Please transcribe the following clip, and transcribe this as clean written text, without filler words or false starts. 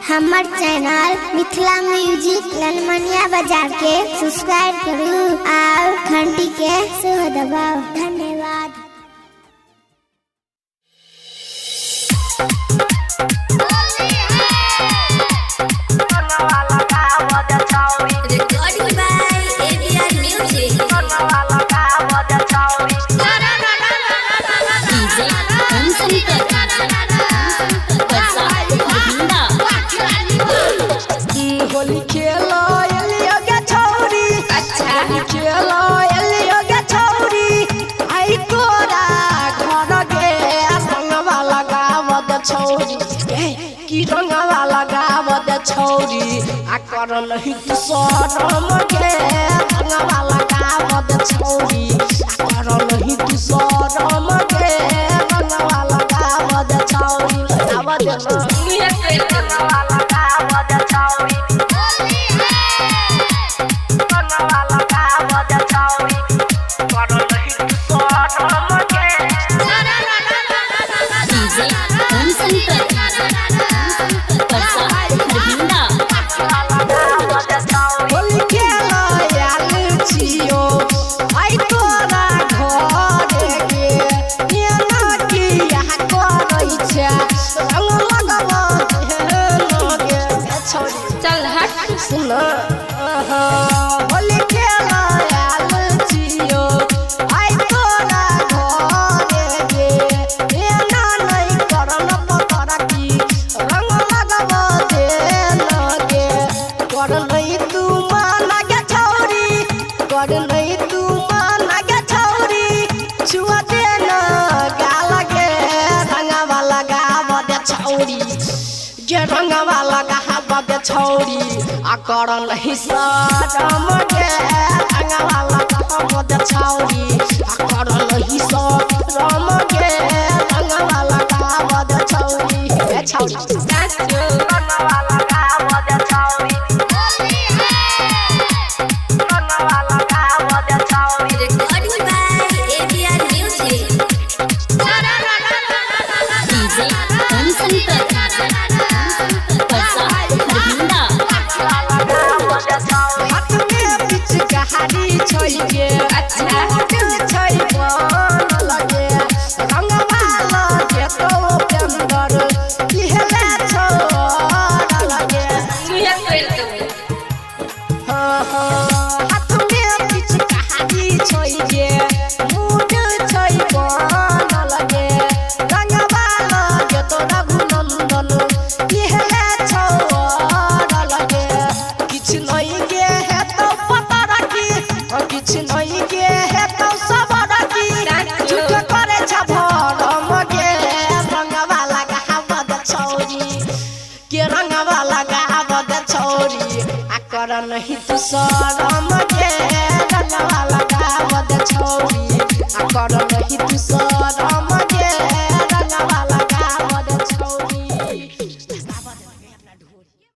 हमर channel Mithila music ललमनिया बाजार के सब्सक्राइब करू और घंटी के सेहो दबाउ। धन्यवाद। Recording by ABR Music. DJ Shankar Parsa Govinda. Holi खेलो एलियो गे छौरी। अच्छा। होली खेलो एलियो गे छौरी, आई तोरा घर गे रंगवा लगाव दे छौरी। ए की रंगवा लगाव दे छौरी, आ कर नहीं तू शरम गे रंगवा लगाव दे छौरी, आ कर नहीं तू शरम गे रंगवा लगाव दे छौरी। लगाव दे रंगवा लगाव दे छौरी। DJ Shankar Parsa Govinda. Holi खेलो आयल छियो आई तोरा घर गे, एना किया करै छै रंग लगब गे छौरी। चल हट। सुन, होली खेलो आयल छियो आई तोरा घर गे, एना नहि करल पतरा की रंग लगब गे। कर नहीं तू माना गे छौरी, कर नहीं तू माना गे छौरी, छुआ दे न गाल गे रंगवा लगाव दे छौरी गे, रंगवा लगाव दे छौरी, आ कर नहीं शरम गे रंगवा लगाव दे छौरी, आ कर नहीं शरम गे रंगवा लगाव दे छौरी गे छौरी। रंगवा लगाव दे छौरी। रंगवा लगाव दे छौरी। Recording by ABR Music. DJ Shankar Parsa Govinda. हाथ में पिचकारी छै गे। अच्छा। दिल छै बन लगे रंगवा लगे तो पेंदर इहले छोड़ लगे। हाँ, हाँ, हाथ में पिचकारी छै गे, मुड छै बन लगे रंगवा लगे तो रघुनंदन इहले छोड़ लगे। किछ नहीं गे है तो पता राखी, किछ नहीं गे है तो सब राखी, झूठ करे छ भरम गे रंगवा लगाव दे छौरी के, रंगवा लगाव दे छौरी, आ कर नहीं तू शरम गे रंगवा।